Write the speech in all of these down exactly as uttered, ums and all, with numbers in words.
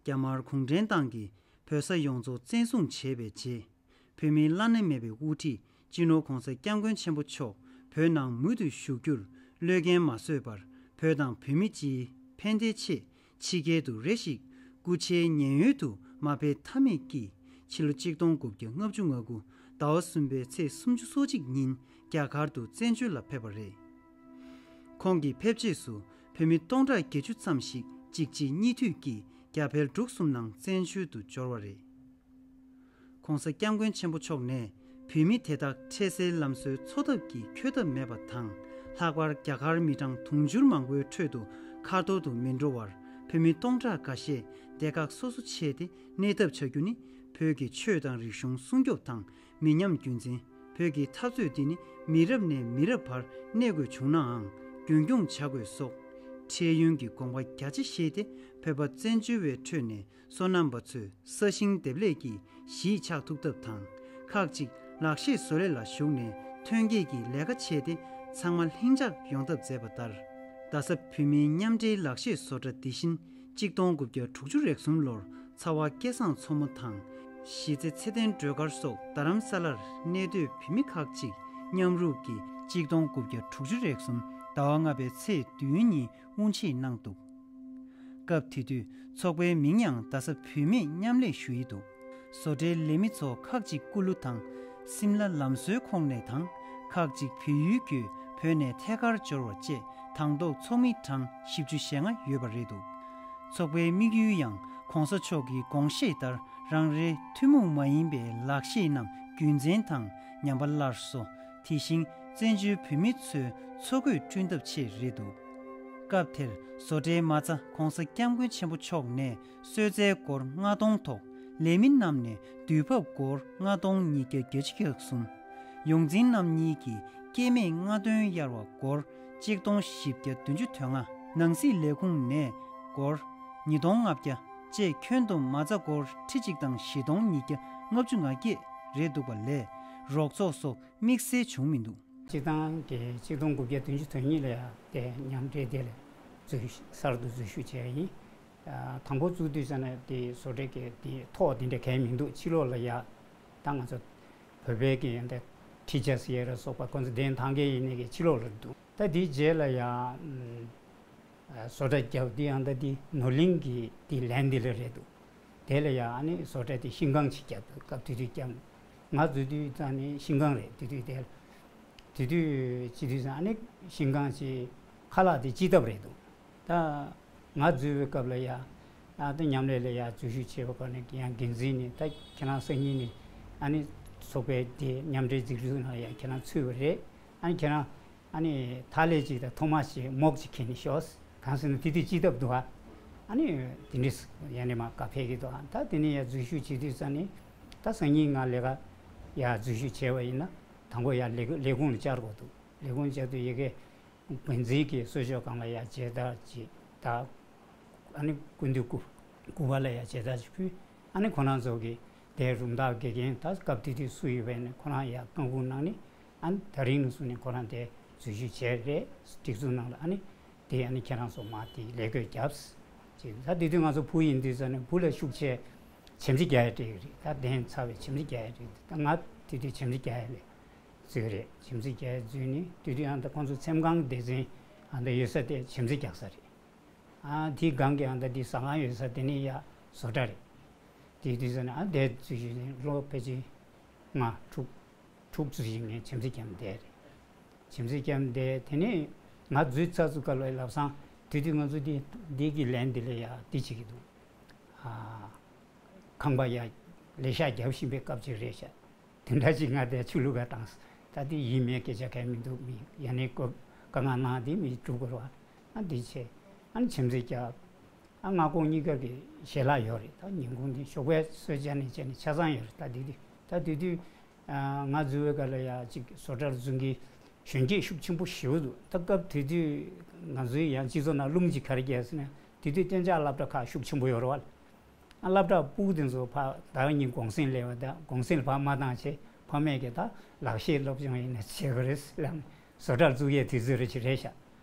རྒྱ་དམར་གུང་ཁྲན་ཏང་གིས་བོད་ས་ཡོངས་རྫོགས་བཙན་བཟུང་བྱས་པའི་རྗེས། བོད་མིའི་བླ་ན་མེད་པའི་དབུ་ཁྲིད་སྤྱི་ནོར་༧གོང་ས་༧སྐྱབས་མགོན་ཆེན་པོ་མཆོག་བོད་ནང་མུ་མཐུད་བཞུགས་རྒྱུར་བློས་འགེལ་མ་བཟོད་པར། བོད་དང་བོད་མི་སྤྱིའི་ཕན་བདེའི་ཆེད་ཕྱི་རྒྱལ་དུ་རེ་ཞིག་སྐུ་ཕྱྭའི་ཉེན་གཡོལ་དུ་མ་ཕེབས་ཐབས་མེད་ཀྱིས། ཕྱི་ལོ་ཆིག་སྟོང་དགུ་བརྒྱ་ལྔ་བཅུ་ང་དགུ་ཟླ་བ་གསུམ་པའི་ཚེས་སུམ་ཅུ་སོ་གཅིག་ཉིན་རྒྱ་གར་དུ་བཙན་བྱོལ་ལ་ཕེབས་པ་རེད། ཁོང་གི་ཕེབས་རྗེས་སུ་བོད་མི་སྟོང་ཕྲག་བརྒྱད་ཅུ་ཙམ་ཞིག་འཇིགས་བྱེད་གཉིས་མཐུད་ཀྱིས་རྒྱ་བལ་འབྲུག་གསུམ་ནང་བཙན་བྱོལ་དུ་འབྱོར་བ་རེད། ༧གོང་ས་༧སྐྱབས་མགོན་ཆེན་པོ་མཆོག་ནས་བོད་མི་དེ་དག་འཕྲལ་སེལ་ལམ་སྲོལ་འཚོ་ཐབས་ཀྱི་འཁྱོལ་ཐབས་མེད་པ་དང་། ལྷག་པར་རྒྱ་གར་མི་གྲངས་དུང་ཕྱུར་མང་པོའི་ཁྲོད་དུ་ཁ་ཐོར་དུ་མི་འགྲོ་བར། བོད་མི་སྟོང་ཕྲག་འགའ་ཤས་སྡེ་ཁག་སོ་སོ་ཕྱེ་སྟེ་གནས་ཐབས་བྱ་རྒྱུ་ནི། བོད་ཀྱི་ཆོས་དང་རིག་གཞུང་སྲུང་སྐྱོབ་དང་མི་ཉམས་རྒྱུན་འཛིན། བོད་ཀྱི་འཐབ་རྩོད་འདི་ནི་མི་རབས་ནས་མི་རབས་བར་གནས་དགོས་བྱུང་ནའང་རྒྱུན་འཁྱོངས་བྱ་དགོས་སོགས་འཕྲལ་ཡུན་གྱི་དགོངས་པ་རྒྱ་ཆེ་བཞེས་ཏེ། བོད་པ་བཙན་བྱོལ་བའི་ཁྲོད་ནས་སོ་ནམ་པ་ཚོས་ས་ཞིང་འདེབས་ལས་ཀྱི་གཞིས་ཆགས་ཐུབ་ཐབས་དང་། ཁག་ཅིག་ལག་ཤེས་བཟོ་ལས་ལ་ཞུགས་ནས་ཐོན་སྐྱེད་ཀྱི་ལས་ཀ་བྱས་ཏེ་ཚང་མ་ལྷིང་འཇགས་ཡོང་ཐབས་མཛད་པ་ལྟར། རྡ་ས་བོད་མིའི་མཉམ་འབྲེལ་ལག་ཤེས་བཟོ་གྲྭ་འདི་བཞིན་ཆིག་སྟོང་དགུ་བརྒྱ་དྲུག་ཅུ་རེ་གསུམ་ལོར་ཚ་བ་སྐལ་བཟང་མཚོ་མོ་དང་། གཞིས་རྩེ་ཚེ་བརྟན་སྒྲོལ་དཀར་སོགས་རྡ་རམ་ས་ལར་གནས་སྡོད་བོད་མི་ཁག་ཅིག་མཉམ་རུབ་ཀྱིས་ཆིག་སྟོང་དགུ་བརྒྱ་དྲུག་ཅུ་རེ་གསུམ་ཟླ་བ་ལྔ་པའི་ཚེས་བདུན་ཉིན་དབུ་འབྱེད་གནང་འདུག་སྐབས་དེ་དུས་ཚོགས་པའི་མིང་ཡང་རྡ་ས་བུད་མེད་མཉམ་ལས་ཞུ་ཡི་འདུག་བཟོ་གྲྭའི་ལས་མི་ཚོ་ཁག་ཅིག་སྐུ་ལུ་དང་སིམ་ལ་ལམ་བཟོའི་ཁོངས་ནས་དང་། ཁག་ཅིག་བལ་ཡུལ་བརྒྱུད་བོད་ནས་ཐད་ཀར་འབྱོར་བ་བཅས་དང་ཐོག་ཚོགས་མི་གྲངས་བཞི་བཅུ་ཞེ་ལྔ་ཡོད་པ་རེད་འདུག་ཚོགས་པའི་དམིགས་ཡུལ་ཡང་གོང་ས་མཆོག་གི་དགོངས་བཞེད་ལྟར་རང་རེའི་ཐུན་མོང་མ་ཡིན་པའི་ལག་ཤེས་རྣམས་རྒྱུན་འཛིན་དང་ཉམས་པ་སླར་གསོ། དེ་བཞིན་བཙན་བྱོལ་བོད་མི་ཚོའི་འཚོ་གོས་བསྐྲུན་ཐབས་ཆེད་རེད་འདུག་སྐབས་དེར་བཟོ་གྲྭའི་མ་རྩ་༧གོང་ས་༧སྐྱབས་མགོན་ཆེན་པོ་མཆོག་ནས་གསོལ་ཚད་སྒོར་ལྔ་སྟོང་ཐོག་ལས་མི་རྣམས་ནས་དུས་བབ་སྒོར་ལྔ་སྟོང་ཉིས་བརྒྱ་བརྒྱད་ཅུ་གྱ་གསུམ། ཡོངས་འཛིན་རྣམ་གཉིས་ཀྱིས་སྐྱེད་མེད་ལྔ་ཐོན་གཡར་བ་སྒོར་ཆིག་སྟོང་བཞི་བརྒྱ་བདུན་ཅུ་དོན་ལྔ། ནང་སྲིད་ལས་ཁུངས་ནས་སྒོར་ཉིས་སྟོང་ལྔ་བརྒྱ་བཅས་ཁྱོན་བསྡོམས་མ་རྩ་སྒོར་ཁྲི་གཅིག་དང་བཞི་སྟོང་ཉིས་བརྒྱ་ལྔ་བཅུ་ང་བརྒྱད་རེད་འདུག་པ་ལས་རོགས་ཚོགས་སོགས་དམིགས་བསལ་བྱུང་མི་འདུག་སྤྱི་བཏང་གི་ཆིག་སྟོང་དགུ་བརྒྱ་བདུན་ཅུ་དོན་གཉིས་ལ་ཡང་དེ་མཉམ་འབྲེལ་དེ་ལ་འཛུལ་ཞུགས་གསར་དུ་འཛུལ་ཞུགས་བྱས་ཡིན། ཨ། དང་པོ་བཙུགས་དུས་ཙ་ན་དེ་བཟོ་གྲྭ་གི་དེ་ཐོག་དེ་འདྲ་གང་ཡང་མི་འདུག་ཕྱི་ལོགས་ལ་ཡ་ད་ང་ཚོ་བོད་པའི་གི་ཡང་དེ་ཁྲི་ཆ་ཟེར་ཡ་ར་སོགས་པ་ཁོང་ཚོ་གདན་ཐང་གི་ཡིན་ནའི་གི་ཕྱི་ལོགས་ལ་འདུག་ད་དེའི་རྗེས་ལ་ཡ། ཨ། བཟོ་གྲྭ་བརྒྱབ་དེ་ཡང་ད་དེ་ནོར་གླིང་གི་དེ་ལན་དེ་ལ་རེད་འདུག་དེ་ལ་ཡ་ཨ་ནི་བཟོ་གྲྭ་དེ་ཤིང་ཁང་ཅིག་བརྒྱབ་འདུག་སྐབས་དེ་དུས་བརྒྱབ། ང་འཛུལ་དུས་ཙ་ནི་ཤིང་ཁང་རེད་དེ་དུས་དེ། དེ་དུས་སྤྱི་འཐུས་ཚང་ཨ་ནི་ཤིང་ཁང་ཅིག་ཁ་ལག་དེ་སྤྱི་ཐབ་རེད་འདུག་ད་ང་འཛུལ་བའི་སྐབས་ལ་ཡ། ཨ། ད་མཉམ་ལས་ལ་ཡ་འཛུལ་ཞུགས་བྱས་པ་ཁོ་ནས་ཡང་འགན་འཛིན་ནས་ད་ཁྱེད་རང་སང་ཉིན་ནས་ཨ་ནི་ཚོགས་པའི་དེ་མཉམ་འབྲེལ་སྒྲིག་འཛུགས་ནང་ལ་ཡ་ཁྱེད་རང་ཚུད་པ་རེད། ཨ་ནི་ཁྱེད་རང་ཨ་ནི་ད་ལས་ཅིག་དང་ཐོག་མ་ཞིག་མོག་ཅིག་ཁྱེར་ནས་ཤོག་གང་ཟེར་ན་དེ་དུས་སྤྱི་ཐབ་འདུག་ཨ། ཨ་ནི་དེ་འདྲས་ཡ་ནས་མ་ཀ་ཕེབས་ཀྱི་འདུག་ཨ། ད་དེ་ནས་ཡ་འཛུལ་ཞུགས་བྱེད་དུས་ཙ་ནི་ད་སང་ཉིན་ང་ལས་ཀ་ཡ་འཛུལ་ཞུགས་བྱས་པ་ཡིན་ན་དང་པོ་ཡ་ལས་ལས་ཁུངས་ལ་བཅར་དགོས་འདུག་ལས་ཁུངས་བཅར་དུས་ཡ་གི་འགན་འཛིན་གྱི་གསོལ་ལྕོག་སྒང་ལ་ཡ་མཇལ་དར་ཅིག་ད། ཨ་ནི་སྐུ་མདུན་སྐུ་སྐུ་པར་ལ་ཡ་མཇལ་དར་ཅིག་ཕུལ། ཨ་ནི་ཁོ་རང་ཚོ་གི་དེ་རུམ་བཏགས་དགེ་རྒན་ད་སྐབས་དེ་དུས་སུ་ཡོད་པས་ནི་ཁོ་རང་ཡ་བཀའ་འགུག་གནང་ནི། ཨ་ནི་ད་རིང་ནས་བཟུང་ནས་ཁོ་རང་དེ་འཛུལ་ཞུགས་བྱས་རེད། སྒྲིག་འཛུགས་ནང་ལ་ཨ་ནི་དེ་ཨ་ནི་ཁྱེད་རང་ཚོ་མ་དེ་ལས་བགོས་རྒྱབ་ཅིག་ད་དེ་དུས་ང་ཚོ་བུ་ཡིན་དུས་ཙ་ནི་བུ་ལ་ཤུགས་ཆེ་ཆེམ་ཆི་རྒྱག་ཡ་སྤྲད་ཀྱི་རེད། ད་གདན་ཚ་བའི་ཆེམ་ཆི་རྒྱག་ཡ་སྤྲད་ཀྱི་རེད། ད་ང་དེ་དུས་ཆེམ་ཆི་རྒྱག་ཡ་ལས། བཙུགས་རེད། ཁྱིམ་མཚེས་རྒྱལ་བཙུགས་ནི་དེ་དུས་ཨ་ད་ཁོང་ཚོ་ཚེམ་ཁང་སྡེ་ཚན་ཨ་ད་ཡོད་ས་དེ་ཁྱིམ་མཚེས་རྒྱག་ས་རེད། ཨ་དེའི་སྒང་གི་ཨ་ད་དེ་ཟ་ཁང་ཡོད་ས་དེ་ནི་ཡ་བཟོ་གྲྭ་རེད། དེའི་དུས་ས་ནི་ཨ་དེ་བཙུགས་ཞུས་ནི་ལོ་ཕལ་ཆེར་ལྔ་དྲུག་དྲུག་བཙུགས་ཞིག་ངས་ཁྱིམ་མཚེས་རྒྱམ་བསྡད་རེད། ཁྱིམ་མཚེས་རྒྱམ་བསྡད་དེ་ནི་ང་འཛུལ་ཚར་ཚུལ་སྐབས་ལ་ལབ་སང་དེ་དུས་ང་ཚོ་དེ་དེ་གི་ལན་དེ་ལ་ཡ་དེ་བྱེད་ཀྱི་འདུག་ཨ། ཁང་པ་ཡ་ལས་ཤག་རྒྱབ་བཞིན་པའི་སྐབས་ཅིག་རེད་ཤག་དེ་འདྲ་ཅིག་ང་དེ་ཆུ་ལུག་ག་བཏང་། ད་དེ་ཡིན་མེད་སྐད་ཆ་གང་མི་འདུག་མི་ཡ་ནས་ཀོ་དཀའ་ངལ་གནང་དེ་མི་སྒྲུབ་དགོས་ར། ཨ་འདི་བྱས། ཨ་ནི་ཁྱིམ་མཚེས་རྒྱབ། ཨ་མངའ་ཁོངས་གཉིས་ཀ་གི་ཞལ་ལག་ཡོད་རེད། ད་ཉིན་གུང་དེ་ཞོགས་པའི་གསོལ་ཇ་ནས་བྱས་ནས་ཆ་ཚང་ཡོད་རེད། ད་དེ་དུས་ད་དེ་དུས་ང་འཛུལ་བའི་སྐབས་ལ་ཡ་ཅིག་བཟོ་གྲྭར་འཛུལ་མཁན་གཞོན་སྐྱེས་ཤུགས་ཆེན་པོ་ཞེ་པོ་འདུག་ད་སྐབས་དེ་དུས་ང་ཚོའི་ཡང་སྤྱི་ཚོགས་ནང་རླུང་ཅིག་ག་རེ་རྒྱག་ཟེར་ན་དེ་དུས་གཏན་འཇགས་སློབ་གྲྭ་ཁག་ཤུགས་ཆེན་པོ་ཡོད་རེད་བ། སློབ་གྲྭ་ཕྲུ་གུ་དེ་ཚོ་ཕ་ཟླ་བ་གཉིས་གུང་སེང་སླེབས་པ་དང་གུང་སེང་ལ་ཕ་མ་བཏང་བྱས་ཕ་མས་ཀྱི་ད་ལག་ཤེས་སློབ་སྦྱོང་ཡིན་ན་བྱེད་དགོས་རེད་ལབ་ནས་བཟོ་གྲྭར་བཙུགས་ཡས་དུས་ཚོད་རེ་ཅིག་རེད་ཤག་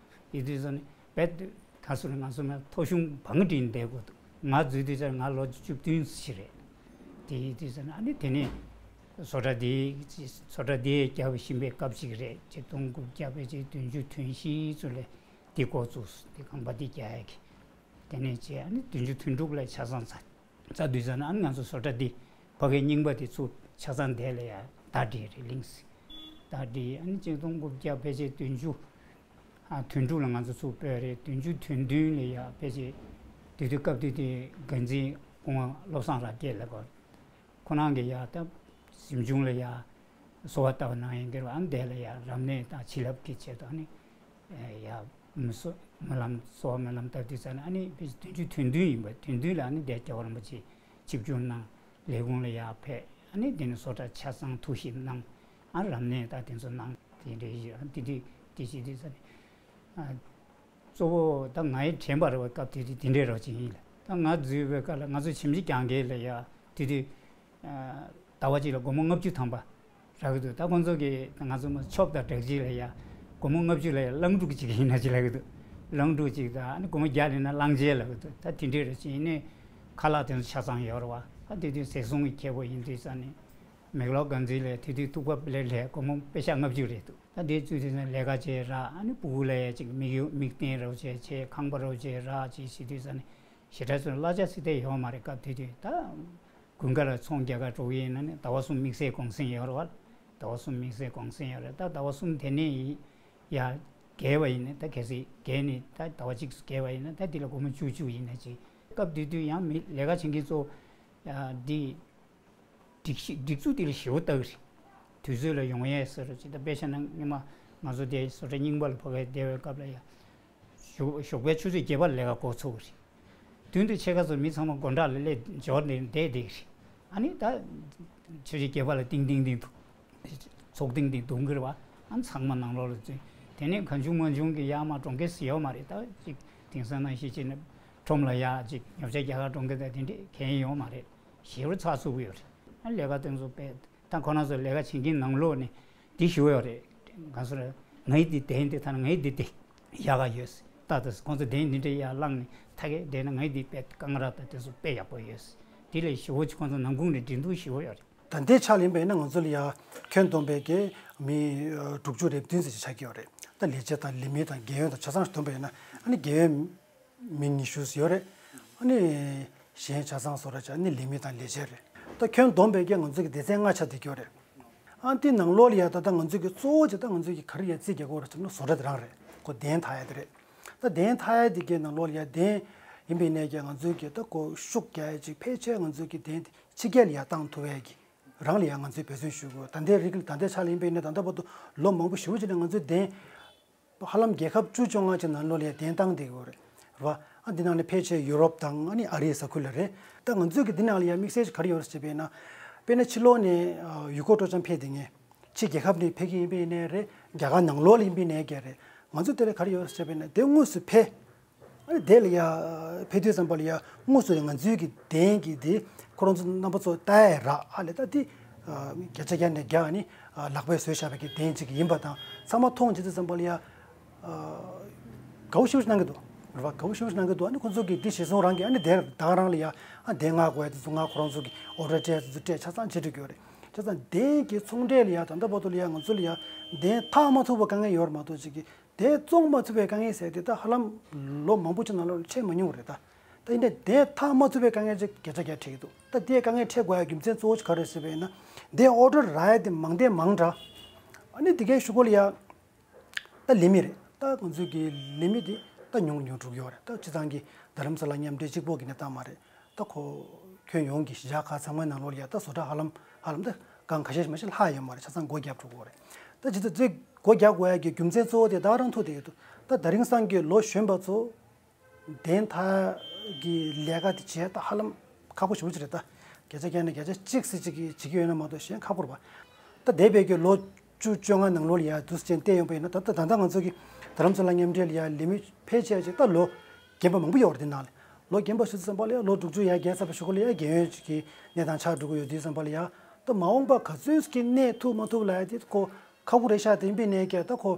དེ་དུས་ཚོད་ནས་རྦད་དེ་ད་སུ་རེད་ང་ཚོ་མ་ཐོ་གཞུང་བང་བསྒྲིགས་བསྡད་དགོས་འདུག་ང་འཛུལ་དུས་ཙམ་ང་ལོ་བཅུ་བདུན་ཞིག་རེད། དེ་ཡིན་དུས་ཙམ་ཨ་ནི་དེ་ནས་བཟོ་གྲྭ་དེ་བཟོ་གྲྭ་དེ་རྒྱབ་བཞིན་པའི་སྐབས་ཤིག་རེད། ཆིག་སྟོང་དགུ་བརྒྱ་ཕལ་ཆེར་བདུན་ཅུ་དོན་བཞི་ཙམ་ལ་དེ་འགོ་བཙུགས། དེ་ཁང་པ་དེ་རྒྱག་ཡ་གི། དེ་ནས་བྱས་ཨ་ནི་བདུན་ཅུ་དོན་དྲུག་ལ་ཆ་ཚང་ཚར། ཚར་དུས་ཙམ་ཨ་ནི་ང་ཚོ་བཟོ་གྲྭ་དེ་ཕ་གིའི་རྙིང་པ་དེ་ཚུགས། ཆ་ཚང་དེ་ལ་ཡ་ཟླ་སྒྲིལ་རེད། གླིང་ཟེར་ཟླ་སྒྲིལ། ཨ་ནི་ཆིག་སྟོང་དགུ་བརྒྱ་ཕལ་ཆེར་བདུན་ཅུ་ཨ་དོན་དྲུག་ལ་ང་ཚོ་ཚུགས་པ་རེད། བདུན་ཅུ་དོན་བདུན་ལ་ཡ་ཕལ་ཆེར་དེ་དུས་སྐབས་དེ་དུས་འགན་འཛིན་སྐུ་ངོ་བློ་བཟང་རབ་རྒྱས་ལགས་ཁོ་ཁོ་རང་གིས་ཡ་ད་གཟིམ་ཆུང་ལ་ཡ་གསོལ་བ་བཏབ་གནང་ཡིན་གྱི་རེད། ཨ་ནི་དེ་ལ་ཡ་རབ་གནས་དང་བྱིན་རླབས་ཀྱི་ཆེད་དུ་ཨ་ནི་ཡ་མི་གསོལ་སྨོན་ལམ་གསོལ་བ་སྨོན་ལམ་བཏབ་དུས་ཙམ་ནས་ཨ་ནི་ཕལ་ཆེར་བདུན་ཅུ་དོན་བདུན་ཡིན་པ། དོན་བདུན་ལ་ཨ་ནི་དེ་རྒྱལ་བ་རིན་པོ་ཆེ་ཆིབས་བསྒྱུར་གནང་། ལས་ཁུངས་ལ་ཡར་ཕེབས། ཨ་ནི་དེ་ནས་བཟོ་གྲྭ་ཆ་ཚང་ཐུགས་ཞིབ་གནང་། ཨ་རབ་གནས་དང་དེ་ཚོ་གནང་། དེ་འདྲའི་ཞིག་ཨ་དེ་དུས་དེ་ཞིག་དུས་ཙམ་ནས་ཨ་གཙོ་བོ་ད་ང་ཡི་དྲན་པ་རེད་བ། སྐབས་དེ་དུས་དེ་འདྲའི་རོགས་ཅིག་ཡིན་ལ། ད་ང་འཛུལ་བའི་སྐབས་ལ་ང་ཚོ་ཁྱིམ་གཞིས་རྒྱང་བཀལ་ལ་ཡ་དེ་དུས་ཟླ་བ་གཅིག་ལ་སྒོར་མོ་ལྔ་བཅུ་ཐམ་པ་རག་གི་འདུག་ད་ཁོང་ཚོ་གིས་ང་ཚོ་མ་ཆོབ་དང་སྦྲག་གཅིག་ལ་ཡ་སྒོར་མོ་ལྔ་བཅུ་ལ་ཡ་གླང་ཕྲུག་གཅིག་ཡིན་ན་ཅི་ལབ་གི་འདུག་གླང་ཕྲུག་གཅིག་དང་ཨ་ནི་སྒོར་མོ་བརྒྱ་ལེན་ན་གླང་ཆེན་ལབ་གི་འདུག་ད་དེ་འདྲའི་རེ་ཅིག་ཡིན་ནའི་ཁ་ལག་དེ་ཚོ་ཆ་ཚང་ཡོད་རེད་བ། ད་དེ་དུས་ཟས་བཟུང་གི་ཁེ་པོ་ཡིན་དུས་ཙང་ནས་མེག་ལོར་དགའ་མཛེས་ལ་དེ་དུས་ཐུག་པ་ལས་ལས་སྒོར་མོ་པེ་ཤ་ལྔ་བཅུ་རེད་འདུག་ད་དེ་བཙུད་དུས་ཙང་ལས་ཀ་བྱས་རག་ཨ་ནི་སྤུ་གུ་ལ་ཡ་ཅིག་མིག་ཡོ་མིག་སྟོན་རོགས་བྱས་བྱས། ཁང་པ་རོགས་བྱས་རག་ཅིག་བྱེད་དུས་ཙང་ནས་ཞེ་དྲག་ཚོར་གླ་ཆ་ཚིག་དེ་ཡོད་མ་རེད། སྐབས་དེ་དུས་ད། དགུན་ཁ་ལ་ཚོང་རྒྱག་ག་འགྲོ་གི་ཡིན་ན་ནི་ཟླ་བ་གསུམ་དམིགས་བསལ་གུང་སེང་ཡོད་རེད་བ། ཟླ་བ་གསུམ་དམིགས་བསལ་གུང་སེང་ཡོད་རེད། ད་ཟླ་བ་གསུམ་དེ་ནས་ཡར་བརྒལ་བ་ཡིན་ན་ད་གལ་སྲིད་བརྒལ་ནས་ད་ཟླ་བ་གཅིག་བརྒལ་བ་ཡིན་ན་ད་འདི་ལ་སྒོར་མོ་བཅུ་བཅུ་ཡིན་ན་ཅིག་སྐབས་དེ་དུས་ཡང་མི་ལས་ཀ་བྱེད་མཁན་ཚོ་འདི་སྒྲིག་གཞི་སྒྲིག་འཛུགས་འདི་ལ་ཞེ་པོ་ལྟ་གི་རེད། དུས་ཚོད་ལ་ཡོང་ཡས་ཟེར་རོ་ཅིག་ད་དཔེ་བཞག་ན་སྔོན་མ་ང་ཚོ་དེ་བཟོ་གྲྭ་རྙིང་པ་ལ་ཕ་གིར་བསྡད་པའི་སྐབས་ལ་ཡ། ཞོགས་ཞོགས་པའི་ཆུ་ཚོད་བརྒྱད་པ་ལ་ལས་ཀ་འགོ་ཚུགས་ཀྱི་རེད། མདུན་དུ་ཕྱེད་ཀ་ཚོ་མི་ཚང་མ་སྒོ་འགྲམ་ལ་སླེབས་འབྱོར་ནས་བསྡད་བསྡད་ཀྱི་རེད། ཨ་ནི་ད་ཆུ་ཚོད་བརྒྱད་པ་ལ་ཏིང་ཏིང་ཏིང་འདུག་ཚོགས་ཐེངས་དེ་འདུག་གི་རེད་བ། ཨ་ཚང་མ་ནང་ལོགས་ལ་བཙུད། དེ་ནས་གང་བྱུང་མང་བྱུང་གི་ཡར་མར་འགྲོ་མཁན་ཟེར་ཡོད་མ་རེད། ད་ཅིག་དེང་སང་ནང་བཞིན་བྱས་ནས་ཁྲོམ་ལ་ཡར་ཅིག་ཉོ་ཆ་རྒྱག་གར་འགྲོ་མཁན་ད་དེ་འདྲས་གང་ཡང་ཡོད་མ་རེད། ཞེ་པོ་ཚགས་ཚུད་ཀྱི་ཡོད་རེད། ཨ་ལས་ཀ་དེ་ཚོ་དཔེ། ད་ཁོ་རང་ཚོ་ལས་ཀ་བྱེད་མཁན་ནང་ལོགས་ནས་འདི་ཞུ་ཡོད་རེད། ང་ཚོ་ལ་ངའི་འདི་གདན་འདི་ཐ་ན་ངའི་འདི་འདི་ཡག་ག་ཡོད། ད་ལྟ་ཁོང་ཚོ་གདན་འདི་འདྲ་ཡར་བསླངས་ནས་ཐ་གས་བསྡད་ན་ངའི་འདི་དཔེ་རྐང་རག་དང་དེ་ཚོ་དཔེ་ཡག་པོ་ཡོད། དེ་ལས་ཞུ་བོ་ཅིག་ཁོང་ཚོ་ནང་ཁུངས་ནས་འགྲན་བསྡུར་ཞུ་ཡོད་རེད། ད་ལྟའི་ཆ་ལ་ཡིན་པ་ཡིན་ན་ང་ཚོ་ལ་ཡ་ཁྱོན་བསྡོམས་པའི་གི་མི་དྲུག་ཅུ་རེ་བདུན་ཙམ་ཞིག་ཆགས་ཀྱི་ཡོད་རེད། ད་ལས་བྱེད་དང་ལས་མི་དང་རྒན་ཡོལ་དང་ཆ་ཚང་ཞིག་བསྡོམས་པ་ཡིན་ན་ཨ་ནི་རྒན་ཡོལ་མི་ཉི་ཤུ་ཙམ་ཡོད་རེད། ཨ་ནི་གཞན་ཆ་ཚང་བཟོ་གྲྭ་ཆ་ཨ་ནི་ལས་མི་དང་ལས་བྱེད་རེད། ད་ཁྱོན་བསྡོམས་པའི་གི་ང་ཚོ་གི་སྡེ་ཚན་ལྔ་ཆགས་བསྡད་ཀྱི་ཡོད་རེད། ཨ་དེ་ནང་ལོགས་ལ་ཡ་ད་ལྟ་ང་ཚོ་གི་གཙོ་བོ་ཅིག་ད་ང་ཚོ་གི་ག་རེ་ཡ་རྩིས་རྒྱག་གི་ཡོད་རེད་ཟེར་ན་བཟོ་གྲྭ་དེ་རང་རེད། ཁོ་གདན་འཐག་ཡ་དེ་རེད། ད་གདན་འཐག་ཡ་དེ་གི་ནང་ལོགས་ལ་ཡ་གདན་ཡིན་པའི་གནས་ཀྱི་ང་ཚོའི་གི་ད་ཁོ་ཤུགས་རྒྱག་ཡ་ཅིག་ཕལ་ཆེར་ང་ཚོའི་གི་གདན་དེ་ཕྱི་རྒྱལ་ལ་ཡ་བཏང་ཐུབ་ཡ་གི་རང་ལ་ཡང་ང་ཚོས་འབད་བརྩོན་ཞུ་དགོས། ད་ལྟའི་རིགས་ལ་ད་ལྟའི་ཆ་ལ་ཡིན་པས་ན་ད་ལྟ་བར་དུ་ལོ་མང་པོ་ཞེ་པོ་ཅིག་ནས་ང་ཚོས་གདན་ཧ་ལམ་རྒྱལ་ཁབ་བཅུ་བཅོ་ལྔ་ཅིག་ནང་ལོགས་ལ་ཡང་གདན་བཏང་བསྡད་ཡོད་རེད། རེད་བ། ཨ་འདི་ནང་ནས་ཕལ་ཆེར་ཡུ་རོབ་དང་ཨ་ནི་ཨ་རིའི་ས་ཁུལ་ལ་རེད། ད་ང་ཚོས་ཀྱི་འདི་ནང་ལ་ཡང་དམིགས་བསལ་ཅིག་ག་རེ་ཡོད་རེད་ཟེར་བས་ན། དཔེར་ན་ཕྱི་ལོགས་ནས་ཨ་ཡུལ་སྐོར་སྤྲོ་འཆམ་ཕེབས་བསྡད་མཁན། ཕྱི་རྒྱལ་ཁབ་ནས་ཕེབས་མཁན་ཡིན་པས་ནའི་རེད། རྒྱ་གར་ནང་ལོགས་ལ་ཡིན་པས་ནའི་ཀྱང་རེད། ང་ཚོ་དེ་ལ་ག་རེ་ཡོད་རེད་ཟེར་བས་ན་དེ་དངོས་སུ་ཕེབས། ཨ་ནི་དེ་ལ་ཡ་ཕེབས་དུས་ཙམ་པ་ལ་ཡ་དངོས་སུ་ང་ཚོའི་གི་གདན་གྱི་དེ་ཁོ་རང་ཚོ་རྣམ་པ་ཚོ་ལྟ་ཡ་རག་ཨ་ལས་ད་དེ་བརྒྱ་ཆ་བརྒྱ་ནས་བརྒྱ་ཨ་ནི་ལག་པས་བཟོས་བཞག་པའི་གི་གདན་ཅིག་ཡིན་པ་དང་ཚང་མ་མཐོང་བྱེད་དུས་ཙམ་པ་ལ་ཡ་དགའ་བོ་ཞེ་པོ་ཞིག་གནང་གི་འདུག་རེད་བ། དགའ་བོ་ཞེ་པོ་ཞིག་གནང་གི་འདུག་ཨ་ནི་ཁོ་ཚོ་གི་དེ་གཞི་བཟུང་རང་གི་ཨ་ནི་དེར་ད་ག་རང་ལ་ཡ་ཨ་གདན་མངགས་དགོས་ཡ་དེ་ཚོ་མངགས། ཁོ་རང་ཚོ་གི་ཨོ་ཌར་སྤྲད་དེ་ཚོ་སྤྲད་ཆ་ཚང་བྱེད་འགྲོ་གི་ཡོད་རེད། བྱས་ཙང་གདན་གྱི་ཚོང་འབྲེལ་ལ་ཡ་ད་ལྟ་བར་དུ་ལ་ཡ་ང་ཚོ་ལ་ཡ་གདན་འཐག་མ་ཐུབ་པ་དཀའ་ངལ་ཡོད་རེད་མ་གཏོགས་ཅིག་གི་དེ་བཙོང་མ་ཐུབ་པའི་དཀའ་ངལ་ཟེར་དེ་ད་ཧ་ལམ་ལོ་མང་པོ་ཅིག་ནང་ལོགས་ལ་འཕྲད་མ་མྱོང་བ་རེད་ད། ད་ཡིན་ནའི་དེ་འཐག་མ་ཐུབ་པའི་དཀའ་ངལ་ཅིག་བརྒྱ་ཆ་བརྒྱ་འཕྲད་ཀྱི་འདུག་ད་དེའི་དཀའ་ངལ་འཕྲད་དགོས་ཡ་རྒྱུ་མཚན་གཙོ་བོ་ཅིག་ག་རེ་རེད་ཟེར་བས་ན། དེ་ཨོ་ཌར་རག་ཡ་དེ་མང་དེ་མང་དྲགས། ཨ་ནི་དེ་གའི་གཞུག་གུ་ལ་ཡ་ད་ལས་མི་རེད། ད་ང་ཚོའི་གི་ལས་མི་དེ་ད་ཉུང་ཉུང་འགྲོ་གི་ཡོད་རེད། ད་སྤྱིར་བཏང་གི་རྡ་རམ་ས་ལ་མཉམ་འབྲེལ་གཅིག་པོ་གི་གནས་སྟངས་མ་རེད། ད་ཁོ་ཁྱོན་ཡོངས་ཀྱི་གཞིས་ཆགས་ཁག་ཚང་མའི་ནང་ལོགས་ལ་ཡ་ད་བཟོ་གྲྭ་ཧ་ལམ་ཧ་ལམ་ད་གང་ཁ་ཤས་ཤིག་མ་གཏོགས་ལྷག་ཡོད་མ་རེད། ཆ་ཚང་སྒོ་བརྒྱབ་འགྲོ་གི་ཡོད་རེད། ད་ཇི་ལྟར་ཚེ་སྒོ་རྒྱག་དགོས་ཡ་གི་རྒྱུ་མཚན་གཙོ་བོ་དེ་ད་རང་ཐུག་བསྡད་ཀྱི་འདུག་ད་དེ་རིང་སང་གི་ལོ་གཞོན་པ་ཚོ་གདན་འཐག་གི་ལས་ཀ་དེ་བྱས་ད་ཧ་ལམ་ཁག་པོ་ཞེ་པོ་ཅིག་རེད་ད། བརྒྱ་ཆ་བརྒྱ་ནས་བརྒྱ་ཆ་གཅིག་ཙམ་ཅིག་གིས་བྱེད་ཀྱི་ཡོད་ན་མ་གཏོགས་གཞན་ཁག་པོ་རེད་པ། ད་འདས་པའི་གི་ལོ་བཅུ་བཅོ་ལྔ་ནང་ལོགས་ལ་ཡ་འདུག་སེ་བལྟས་ཡོང་པ་ཡིན་ན་ད་ལྟ་ད་ལྟ་ང་ཚོ་གི་རྡ་རམ་ས་ལ་མཉམ་འབྲེལ་ལ་ཡ་ལས་མི་ཕལ་ཆེར་ཅིག་ད་ལོ་རྒན་པ་མང་པོ་ཡོད་རེད། དེ་ནང་ལ་ལོ་རྒན་པ་ཞུ་དུས་ཙམ་པ་ལ་ཡ་ལོ་དྲུག་ཅུ་ཡར་བརྒལ་ཚར་བའི་གཞུག་གུ་ལ་ཡ་རྒན་ཡོལ་ཅིག་གི་གནས་སྟངས་ཆགས་འགྲོ་གི་ཡོད་དུས་ཙམ་པ་ལ་ཡ་ད་མ་འོངས་པ་ག་ཚོད་ཀྱི་གནས་ཐུབ་མ་ཐུབ་ལ་ཡ་དེ་ཁོ་ཁག་པོ་རེད་ཤག་དེ་ཡིན་པའི་གནས་ཀྱི་ད་ཁོ་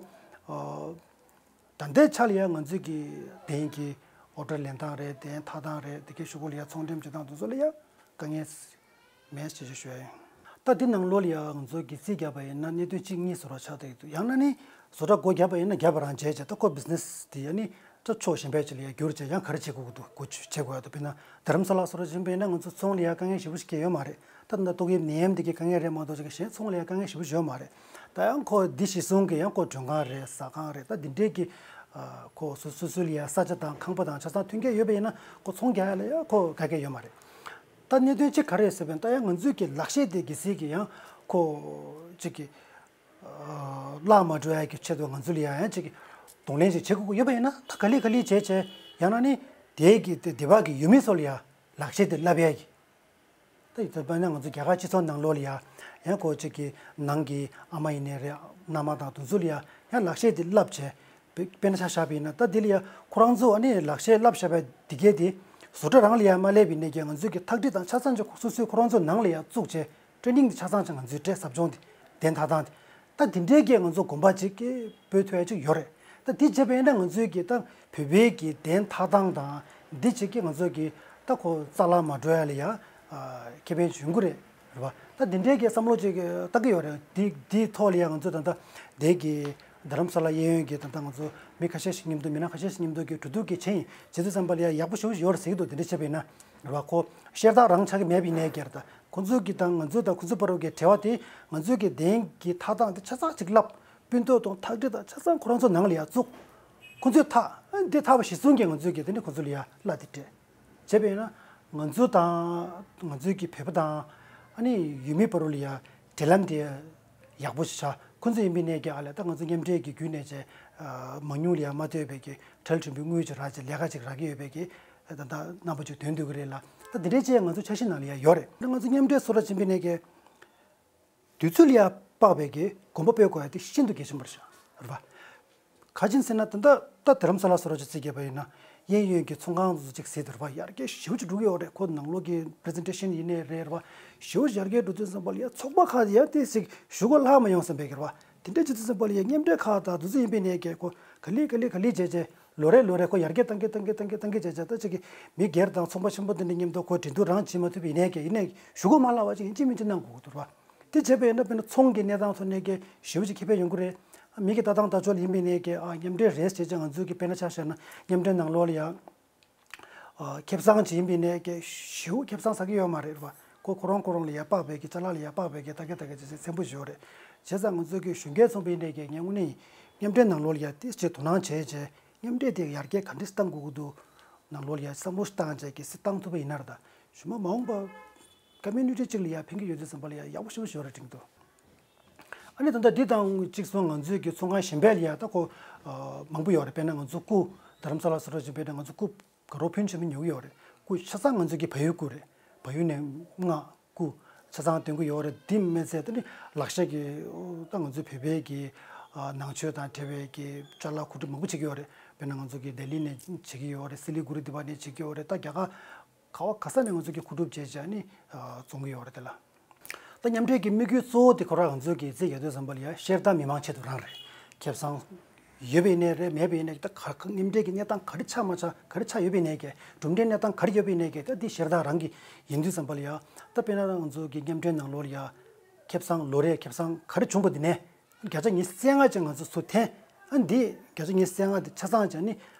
ཨ། ད་ལྟའི་ཆ་ལ་ཡང་ང་ཚོས་ཀྱི་གདན་གྱི་ ཨོ་ཌར་ལེན་སྟངས་རེད། གདན་འཐག་སྟངས་རེད། དེ་གའི་གཞུག་གུ་ལ་ཡ་ཚོང་འགྲེམས་བྱེད་སྟངས་དེ་ཚོ་ལ་ཡ་དཀའ་ངལ་མེད་ཅེས་ཞུ་ཡ་ཡིན། ད་འདི་ནང་ལོགས་ལ་ཡ་ང་ཚོ་གི་རྩིས་བརྒྱབ་པ་ཡིན་ན་གནད་དོན་གཅིག་གཉིས་བཟོ་འདྲ་ཆགས་བསྡད་ཀྱི་འདུག་ཡང་ན་ནི་བཟོ་གྲྭ་སྒོ་བརྒྱབ་པ་ཡིན་ན་བརྒྱབ་པ་རང་བྱས་བྱས། ད་ཁོ་བི་ཛི་ནེ་སི་དེ་ཡ་ནི་ད་ཕྱོགས་གཞན་པ་ཅིག་ལ་ཡ་བསྒྱུར་བྱས་ཡང་ག་རེ་བྱེད་དགོས་ཀྱི་འདུག་སྒོ་ཕྱེ་དགོས་ཡ་འདུག་དཔེར་ན་རྡ་རམ་ས་ལ་བཟོ་འདྲ་ཅིག་ཡིན་པ་ཡིན་ན་ང་ཚོ་ཚོང་ལ་ཡ་དཀའ་ངལ་ཞེ་པོ་ཞིག་སྐྱེ་ཡོད་མ་རེད། ད་ད་ལྟ་ཏོག་དབྱིབས་ནད་ཡམས་འདི་གི་དཀའ་ངལ་རེད་མ་གཏོགས་ཅིག་གཞན་ཚོང་ལ་ཡ་དཀའ་ངལ་ཞེ་པོ་ཞིག་ཡོད་མ་རེད། ད་ཡང་ཁོ་འདི་གཞི་བཟུང་གི་ཡང་ཁོ་མགྲོན་ཁང་རེད། ཟ་ཁང་རེད། ད་འདི་འདྲའི་གི་ཨ་ཁོ་སོ་སོ་སོ་ལ་ཡ་ས་ཆ་དང་ཁང་པ་དང་ཆ་ཚང་མཐུན་རྐྱེན་ཡོད་པ་ཡིན་ན་ཁོ་ཚོང་རྒྱག་ཡ་ལ་ཡ་ཁོ་དཀའ་ངལ་ཡོད་མ་རེད། ད་གནད་དོན་གཅིག་ག་རེ་ཟེར་བ་ཡིན་ན། ད་ཡང་ང་ཚོའི་གི་ལག་ཤེས་དེ་གལ་སྲིད་ཀྱི་ཡང་ཁོ་ཅིག་གི་བརླག་མ་འགྲོ་ཡ་གི་ཆེད་དུ་ང་ཚོ་ལ་ཡ་ཡང་ཅིག་གདོང་ལེན་ཞིག་བྱེད་དགོས་ཀྱི་ཡོད་པ་ཡིན་ན། ད་ག་ལེ་ག་ལེ་བྱས་བྱས་ཡང་ན་ནི་དེའི་གི་དེ་དེ་བ་གི་ཡུལ་མི་ཚོ་ལ་ཡ་ལག་ཤེས་དེ་བསླབ་ཡ་གི། ད་ཡིན་ཙང་དཔེར་ན་ང་ཚོ་རྒྱ་གར་སྤྱི་ཚོགས་ནང་ལོགས་ལ་ཡ་ཡང་ཁོ་ཅིག་གི་ནང་གི་ཨ་མ་ཡིན་ནའི་རེད། མནའ་མ་དང་དེ་ཚོ་ལ་ཡ་ཡང་ལག་ཤེས་དེ་བསླབ་བྱས། དཔེ་དཔེར་ན་ཆ་བཞག་པ་ཡིན་ན། ད་དེ་ལ་ཡ་ཁོ་རང་ཚོ་ཨ་ནི་ལག་ཤེས་བསླབ་བྱས་པ་དེ་གས་དེ་བཟོ་གྲྭ་རང་ལ་ཡ་མ་སླེབས་པ་ཡིན་ནའི་ཀྱི་ང་ཚོའི་གི་ཐག་ཁྲིད་དང་ཆ་ཚང་ཅིག་སོ་སོའི་ཁོ་རང་ཚོ་ནང་ལ་ཡ་བཙུགས་བྱས། ཊེ་ནིང་དེ་ཆ་ཚང་ཅིག་ང་ཚོའི་སྤྲད། ཟབ་སྦྱོང་དེ་གདན་འཐག་སྟངས་དེ། ད་དེ་འདྲའི་གི་ང་ཚོ་གོམ་པ་ཅིག་གི་སྤོ་ཐུབ་ཡ་ཅིག་ཡོད་རེད། ད་དེ་བྱས་པ་ཡིན་ན་ང་ཚོའི་གི་ད་བོད་པའི་གི་གདན་འཐག་སྟངས་དང་འདི་ཅིག་གི་ང་ཚོའི་གི་ད་ཁོ་རྩ་བརླག་མ་འགྲོ་ཡ་ལ་ཡ་ཨ་ཁེ་ཕན་ཡོང་གི་རེད། རེད་པ། ད་འདི་འདྲའི་གི་བསམ་བློ་ཅིག་བཏང་གི་ཡོད་རེད། འདི་འདིའི་ཐོག་ལ་ཡ་ང་ཚོ་ད་ལྟ་དེ་གི་རྡ་རམ་ས་ལ་གཡས་གཡོན་གྱི་ད་ལྟ་ང་ཚོ་མི་ཁ་ཤས་ཤིག་མཉམ་དུ། མི་སྣ་ཁ་ཤས་ཤིག་མཉམ་དུ་གི་གྲོས་བསྡུར་གྱི་བྱས་ཡིན། བྱེད་དུས་ཙམ་པ་ལ་ཡ་ཡག་པོ་ཞེ་པོ་ཞིག་ཡོད་རེད་ཟེར་གྱི་འདུག་དེ་འདྲ་བྱས་པ་ཡིན་ན། རེད་པ། ཁོ་ཤེར་རྟགས་རང་ཆགས་ཀྱི་མེད་པ་ཡིན་ནའི་ཀྱི་རེད། ད་ཁོ་ཚོ་གི་དང་ང་ཚོ་དང་ཁོ་ཚོ་བར་གྱི་འབྲེལ་བ་དེ་ང་ཚོའི་གི་གདན་གྱི་འཐག་སྟངས་དེ་ཆ་ཚང་ཅིག་བསླབ། སྤུན་ཐོག་དང་ཐག་ཁྲིད་དང་ཆ་ཚང་ཁོ་རང་ཚོ་ནང་ལ་ཡ་བཙུགས། ཁོ་ཚོས་འཐག་ཨ་འདི་འཐག་པ་གཞི་བཟུང་གིས་ང་ཚོའི་གི་དེ་ནི་ཁོ་ཚོ་ལ་ཡ་གླ་དེ་སྤྲད། བྱས་པས་ན་ང་ཚོ་དང་ང་ཚོའི་གི་བོད་པ་དང་ཨ་ནི་ཡུལ་མི་བར་ལ་ཡ་འབྲེལ་ལམ་དེ་ཡག་པོ་ཞིག་བྱ། ཁོ་ཚོ་ཡིན་པའི་ནས་ཀྱི་ཨ་ལས་ད་ང་ཚོ་མཉམ་འབྲེལ་གྱི་བརྒྱུད་ནས་བྱས་མང་ཉུང་ལ་ཡ་མ་ལྟོས་པའི་གི་གྲལ་ཕྲན་བུའི་དངུལ་ཅིག་རག་ཅིག་ལས་ཀ་ཅིག་རག་གི་ཡོད་པའི་གི་ད་ལྟ་རྣམ་པ་ཅིག་ཐོན་སྡོད་ཀྱི་རེད་ལ། ད་འདི་འདྲའི་ཅིག་ང་ཚོ་འཆར་གཞི་ནང་ལ་ཡ་ཡོད་རེད། ད་ང་ཚོ་མཉམ་འབྲེལ་བཟོ་གྲྭ་ཡིན་པའི་ནས་ཀྱི་དུས་ཚོད་ལ་ཡ་དཔག་པའི་གི་གོམ་པ་སྤོས་དགོས་ཡ་དེ་ཤིན་ཏུ་གལ་ཆེན་པོ་རེད་ཤག་རེད་པ། ག་རེ་བྱས་ཟེར་ན། ད་ལྟ་ད་རྡ་རམ་ས་ལ་བཟོ་འདྲ་ཅིག་རྩིས་བརྒྱབ་པ་ཡིན་ན། གཡས་གཡོན་གྱི་ཚོང་ཁང་ཚོ་ཅིག་ཟེར་དུས་རེད་པ། ཡར་རྒྱས་ཞེ་པོ་ཅིག་འགྲོ་གི་ཡོད་རེད། ཁོ་ནང་ལོགས་ཀྱི་པི་རི་ཛེན་ཊེ་ཤན་ཡིན་ནའི་རེད་རེད་པ། ཞེ་པོ་ཅིག་ཡར་རྒྱས་འགྲོ་དུས་ཙམ་པ་ལ་ཡ་ཚོགས་པ་ཁག་ཡ་དེ་ཅིག་གཞུག་གུ་ལྷག་མ་ཡོང་བསམ་པའི་གི་རེད་པ། དེ་འདྲ་བྱེད་དུས་ཙམ་པ་ལ་ཡ་མཉམ་འབྲེལ་ཁག་དང་དེ་ཚོ་ཡིན་པའི་ནས་ཀྱི་ཁོ་ག་ལེ་ག་ལེ་ག་ལེ་བྱས་བྱས་ལོ་རེ་ལོ་རེ་ཁོ་ཡར་རྒྱས་བཏང་གི་བཏང་གི་བཏང་གི་བཏང་གི་བྱས་བྱས། ད་ཅིག་གི་མི་སྒེར་དང་ཚོང་པ་ཆེན་པོ་དེ་འདྲ་མཉམ་དུ་ཁོ་འགྲན་བསྡུར་རང་བྱེད་མ་ཐུབ་པའི་ནས་ཀྱི་ཡིན་ནའི་གཞུག་གུ་མ་ལྷག་པ་ཅིག་ཡིན་གཅིག་མིན་གཅིག་གནང་དགོས་ཀྱི་འདུག་རེད་པ། དེ་བྱས་པས་ན་དཔེར་ན་ཚོང་གི་གནས་སྟངས་ཐོག་ནས་ཀྱི་ཞེ་པོ་ཅིག་ཁེ་ཕན་ཡོང་གི་རེད། མི་གི་ལྟ་སྟངས་ལྟ་སྤྱོད་ཡིན་པའི་ནས་ཀྱི་ཨ་མཉམ་འབྲེལ་རེད་ཟེར་བྱས་ང་ཚོའི་གི་དཔེར་ན་ཆ་བཞག་ན་མཉམ་འབྲེལ་ནང་ལོགས་ལ་ཡ་ཨ་ཁེ་བཟང་ཅིག་ཡིན་པའི་ནས་ཀྱི་ཞེ་པོ་ཁེ་བཟང་ཟ་གི་ཡོད་མ་རེད་པ། ཁོ་ཁོ་རང་ཁོ་རང་ལ་ཡ་དཔག་པའི་གི་ཅ་ལག་ལ་ཡ་དཔག་པའི་གི་ལྟ་གི་ལྟ་གི་ཅིག་ཅིག་ཚན་པོ་ཞིག་ཡོད་རེད། བྱས་ཙང་ང་ཚོའི་གི་གཞོན་སྐྱེས་ཚོགས་པའི་ནས་ཀྱི་ངས་དངོས་གནས་མཉམ་འབྲེལ་ནང་ལོགས་ལ་ཡ་ཏིས་ཅིག་དོ་སྣང་བྱས་བྱས་མཉམ་འབྲེལ་དེ་ཡར་རྒྱས་ག་འདྲས་གཏང་དགོས་ཀྱི་འདུག་ནང་ལོགས་ལ་ཡ་བསམ་བློ་ཞིག་བཏང་བྱས་ཀྱི་སྲིད་བཏང་ཐུབ་པ་ཡིན་ན་རེད། ད་གཞུག་མ་མ་འོངས་པ་ཀོ་མུ་ནི་ཊི་གཅིག་ལ་ཡ་ཕན་གྱི་ཡོད་དུས་ཙམ་པ་ལ་ཡ་ཡག་པོ་ཞེ་པོ་ཞིག་ཡོད་རེད་དྲན་གྱི་འདུག་ཨ་ནི་ད་ལྟ་འདི་དང་གཅིག་སོང་ང་ཚོའི་གི་ཚོང་ཁང་གཞན་པ་ལ་ཡ་ད་ཁོ་ཨ་མང་པོ་ཡོད་རེད། དཔེར་ན་ང་ཚོ་སྐུ་རྡ་རམ་ས་ལ་སོ་སོ་ཅིག་དཔེར་ན་ང་ཚོ་སྐུ་དགའ་རབ་ཕུན་ཆད་མི་ཉོ་གི་ཡོད་རེད། སྐུ་ཆ་ཚང་ང་ཚོའི་གི་བལ་ཡུལ་སྐུ་རེད། བལ་ཡུལ་ནས་མངགས་སྐུ་ཆ་ཚང་སྟོན་གི་ཡོད་རེད། དེ་མ་ཚད་ད་ནི་ལག་ཤེས་ཀྱི་ད་ང་ཚོའི་བོད་པའི་གི་ཨ་ནང་ཆོས་དང་འབྲེལ་བའི་གི་ཅ་ལག་མཁོ་སྒྲུབ་མང་པོ་བྱེད་ཀྱི་ཡོད་རེད། དཔེར་ན་ང་ཚོ་གི་ལྡི་ལི་ནས་བྱེད་ཀྱི་ཡོད་རེད། སི་ལི་གུ་རི་འདི་པ་ནས་བྱེད་ཀྱི་ཡོད་རེད། ད་རྒྱ་གར་ག་བ་ག་ས་ནས་ང་ཚོ་གི་མཁོ་སྒྲུབ་བྱས་བྱས་ནི་ཨ་བཙོང་གི་ཡོད་རེད། དེ་ལ་ད་མཉམ་འབྲེལ་གྱི་དམིགས་ཡུལ་གཙོ་བོ་དེ་ཁོ་རང་ང་ཚོའི་གི་རྩིས་རྒྱག་དུས་ཙམ་པ་ལ་ཡ་ཤེར་རྟ་མི་མང་ཆེད་དུ་རང་རེད། ཁེ་བཟང་ཡོད་པའི་གནས་རེད། མེད་པའི་གནས་ཀྱི་ད་ག་ག་མཉམ་འབྲེལ་གྱི་གནས་སྟངས་ག་རེ་ཆགས་མ་ཆགས། ག་རེ་ཆགས་ཡོད་པའི་གནས་ཀྱི་གྲུབ་འབྲས་གནས་སྟངས་ག་རེ་ཡོད་པའི་གནས་ཀྱི་ད་འདི་ཤེར་རྟ་རང་གི་ཡིན་དུས་ཙམ་པ་ལ་ཡ། ད་དཔེར་ན་ང་ཚོ་གི་མཉམ་འབྲེལ་ནང་ལོགས་ལ་ཡ་ཁེ་བཟང་ལོ་རེ་ཁེ་བཟང་ག་རེ་བྱུང་པ་འདི་ནས་བརྒྱ་ཆ་ཉི་ཤུ་རྩ་ལྔ་ཅན་ང་ཚོ་ཚུར་འཐེན། ཨ་འདི་བརྒྱ་ཆ་ཉི་ཤུ་རྩ་ལྔ་འདི་ཆ་ཚང་ཅན་ནི་